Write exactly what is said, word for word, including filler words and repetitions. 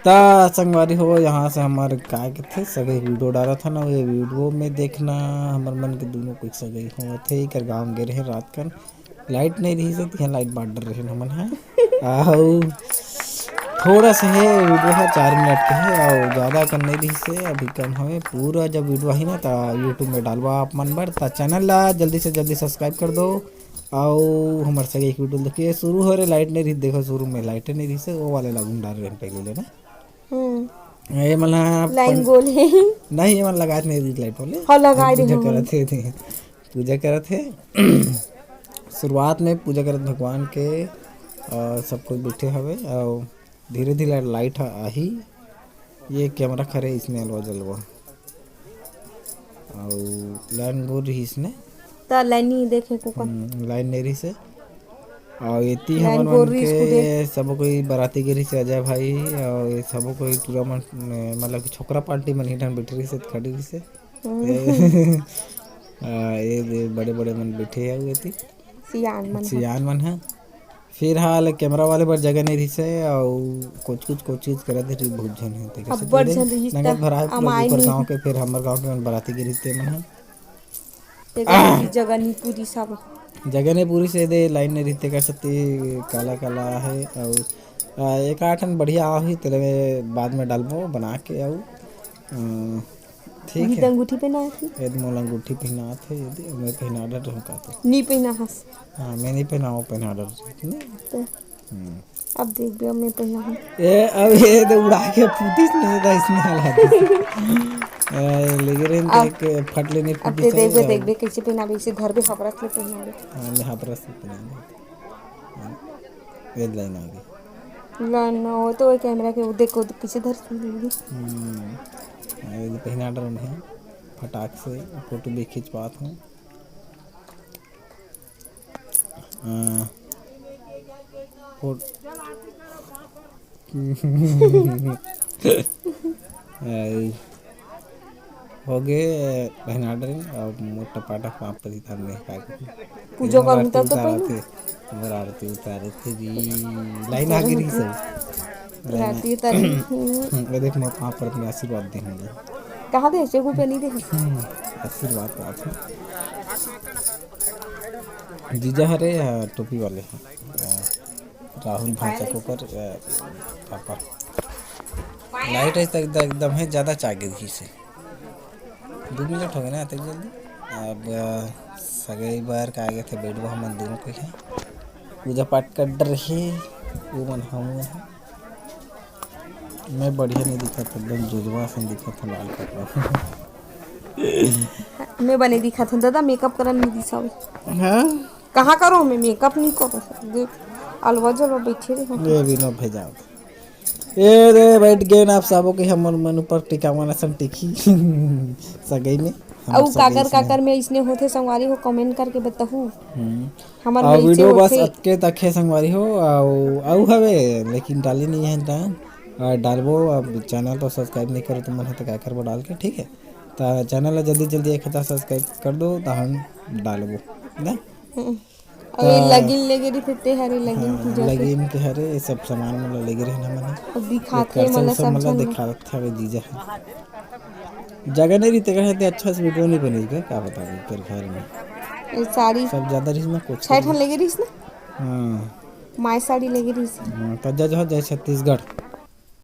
त संगवारी हो, यहाँ से हमर का कथे, सगई वीडियो डालत हन, ये वीडियो में देखना, हमर मन के दोनों कुछ सगई होवत हे, एकर गाँव गे रहे रात कन, लाइट नहीं रही से, तिहाँ लाइट बांट डर रहे हमन ह। अउ थोड़ा सा हे वीडियो ह, चार मिनट के हे, अउ ज्यादा कन नहीं रही से, अभी कन हवे। पूरा जब वीडियो आही ना, त YouTube में डालबा आप मन बर। त चैनल ला जल्दी से जल्दी सब्सक्राइब कर दो। अउ हमर सगे एक वीडियो देखिए, शुरू हो रे, लाइट नहीं रही, देखो शुरू में लाइट नहीं रही से, वो वाले ला घुम डाल रहे हैं पहले ले ना। हम्म। ये मन ह लाइन पन- गोल है। नहीं, ये मन लगात नहीं रही लाइट वाले। हाँ, लगाए पूजा रहे करत हैं। हे, पूजा करत हे। शुरुआत में पूजा करत भगवान के, अ, सब कोई बैठे हवे, अउ धीरे-धीरे लाइट ह आही। ये कैमरा खरे इसने अलवा जलवा। अउ लाइन गोल रहिस ने। त लाइन नहीं देखे को का? हम्म, लाइन नहीं रहिस हे। अउ एती लाइन हमर गोल मन रहिस के कुदे। सब कोई बराती गे रहिस हे, अजय भाई, अउ ये सब कोई टूरा मन, मतलब कि छोकरा पार्टी मन ही ढंग बैठे रहिस हे, खड़े रहिस हे। हम्म। आ, ये दे बड़े-बड़े मन बैठे हे अउ एती। सियान मन ह। सियान मन ह। फिर हाल कैमरा वाले बर जगह नहीं रहिस हे, अउ कुछ-कुछ, कुछ-कुछ करत रही, बहुत झन हे। तेकर से अब्बड़ तेरे झन रहिस नंगत त भरा हे, पूरा अमाय ऊपर नहीं। गाँव के, फिर हमर गाँव के मन बराती गे रहिस ते मन ह। तेकर से जगह नहीं पूरी सब। जगह नहीं पूरी से दे, लाइन नहीं रहिस तेकर से काला-काला हे, अउ, आ, एक आठ ठन बढ़िया आही, तेरे में बाद में डालबो बना के, अउ, अ, ठीक अभी हे। त अंगूठी पहनात हे। ये मोला अंगूठी पहनात हे, ये दे, मैं पहना डर रहूं का तो। नी पहना हस। हाँ, मैं नहीं पहनाऊँ, पहना डर रहूं। तो हम्म। अब देख भी, अब मैं पहनाऊँ। ए, अब ये दे उड़ा के फूटिस नहीं था, इसने हला दिस। ए, लेकिन रे, अब, एक फट लेने अब फूटिस ते देख है, भी, अब देख भी, कैसे पहनाबे, इसे धर भी हबरत ले पहनाबे। हाँ, मैं हबरत ले पहनाबे। हाँ, ये लाइन आ गई। लाइन ना हो तो वो कैमरा के वो देखो, तो पीछे धर के दे दे। हम्म, ये पहना डर में है, फटाक से फोटो भी खिंचवात हूँ। अ, फोट-, आई, हो गे, पहना डरे, अब मोटा पाटा पाँव परी थान में का करी। पूजा एमा करूँ आरती तब तो उतारत पहनू। हे, हमर आरती उतारत हे जी, लाइन आ गे रही सब। लाइन आ-, आरती उतारी। हम्म, ये देख, मोर पाँव परत में आशीर्वाद दे होंगे। कहाँ दे? चेकू पे नहीं दे। हम्म, आशीर्वाद बात है। जीजा हरे, हाँ, टोपी वाले हैं। हाँ, राहुल भांचा कोकर, अ, पापा। लाइट है तो एकदम, एकदम है, ज्यादा चागे रही से। दू मिनट हो गए ना, अतेक जल्दी। अब, अ, सगई बार का आगे थे, बैठबो हमन दोनों कोई है। पूजा पाठ कर रहे, वो मन हम हैं। मैं बढ़िया नहीं दिखत, एकदम जोजवा सन दिखत हूँ लाल कपड़ा। मैं बने दिखत हूँ दादा, मेकअप करन नहीं दिसावे। हाँ? कहाँ करो, मैं मेकअप नहीं करो। देख, अलवा जलवा बैठे रहे। ये भी ना भेजाओ। ए रे, बैठ गए ना आप सबो के हमर मन ऊपर टिका मन असन टिकी। सगई में हमर अउ सगई काकर से। काकर में इसने होथे संगवारी हो, कमेंट करके बताहू। हम्म। हमर अउ मिलचे वीडियो बस होथे। अतके तक हे संगवारी हो, अउ, अउ हवे, लेकिन डाले नहीं है त, अ, डालबो, अब चैनल तो सब्सक्राइब नहीं करो तुमन ह, त का करबो डाल के, ठीक है? त चैनल ला जल्दी जल्दी एक हजार सब्सक्राइब कर दो, त हम डालबो, ना? हम्म। अउ ये त लगिन लेगे रहिथे, ते हरे लगिन हाँ, पूजा के। लगिन के हरे, ये सब सामान मन ला लेगे रहे हमन ह। अब दिखात ये हे, कलसा मतलब उलसा सब मन ला झन दिखात हवे जीजा ह। जगह नहीं रहिते कहे ते अच्छा से वीडियो नहीं बनेगी, का बता दे तेरे घर में। ये साड़ी सब ज्यादा रहिस ना कुछ। छह ठन लेगे रहिस ना? हाँ। माय साड़ी लेगे रहिस। हाँ, त जा, जा, जय छत्तीसगढ़।